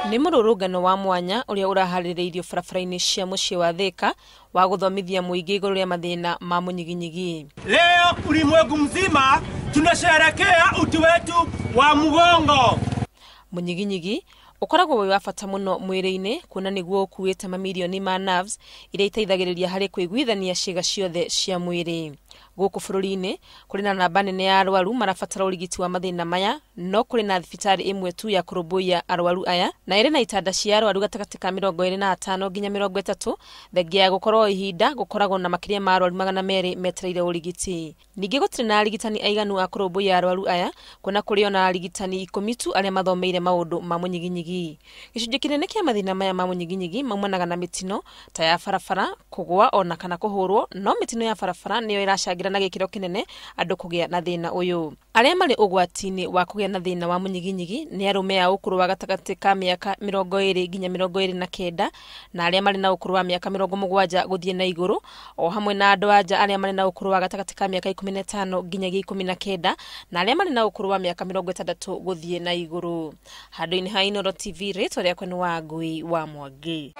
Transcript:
Nĩ mũrũrũngano wa mwanya ũrĩa ũraharĩrĩirio barabara-inĩ cia mũciĩ wa Thika wa gũthomithia mũingĩ igũrũ rĩa mathĩna ma mũnyiginyigi. Leo ulimwengu mzima tunasherehekea uti wetu wa mgongo. Mũnyiginyigi ũkoragwo wĩ wa bata mũno mwĩrĩ-inĩ kuona nĩguo ũkuĩte mamirioni ma nerves iria iteithagĩrĩria harĩ kũiguithania ciĩga ciothe cia mwĩrĩ. Gũkũ bũrũri-inĩ kũrĩ na namba nene ya arwaru marabatara ũrigiti wa mathĩna maya, no kũrĩ na thibitarĩ ĩmwe tu ya kũrũmbũiya arwaru aya na ĩrĩ na itanda cia arwaru gatagatĩ ka 25 nginya 30, thengia ya gũkorwo ihinda gũkoragwo na makĩria ma arwaru 200 metereire ũrigiti. Ningĩ gũtirĩ na arigitani aiganu a kũrũmbũiya arwaru aya, kuona kũrĩ ona arigitani 10 tu arĩa mathomeire maũndũ ma mũnyiginyigi. Gĩcunjĩ kĩnene kĩa mathĩna maya ma mũnyiginyigi maumanaga na mĩtino ta ya barabara, kũgũa ona kana kũhũrwo, no mĩtino ya barabara nĩyo ĩracangĩra na gĩkĩro kĩnene andũ kũgĩa na thĩna ũyũ. Arĩa marĩ ũgwati-inĩ wa kũgĩa na thĩna wa mũnyiginyigi nĩ arũme a ũkũrũ wa gatagatĩ ka mĩaka 20 nginya 29 na arĩa marĩ na ũkũrũ wa mĩaka 70 gũthiĩ na igũrũ, o hamwe na andũ anja arĩa marĩ na ũkũrũ wa gatagatĩ ka mĩaka 15 nginyagia 19 na arĩa marĩ na ũkũrũ wa mĩaka 60 gũthiĩ na igũrũ. Handũ-inĩ ha Inooro TV, rĩtwa rĩakwa nĩ Wangui wa Mwangi.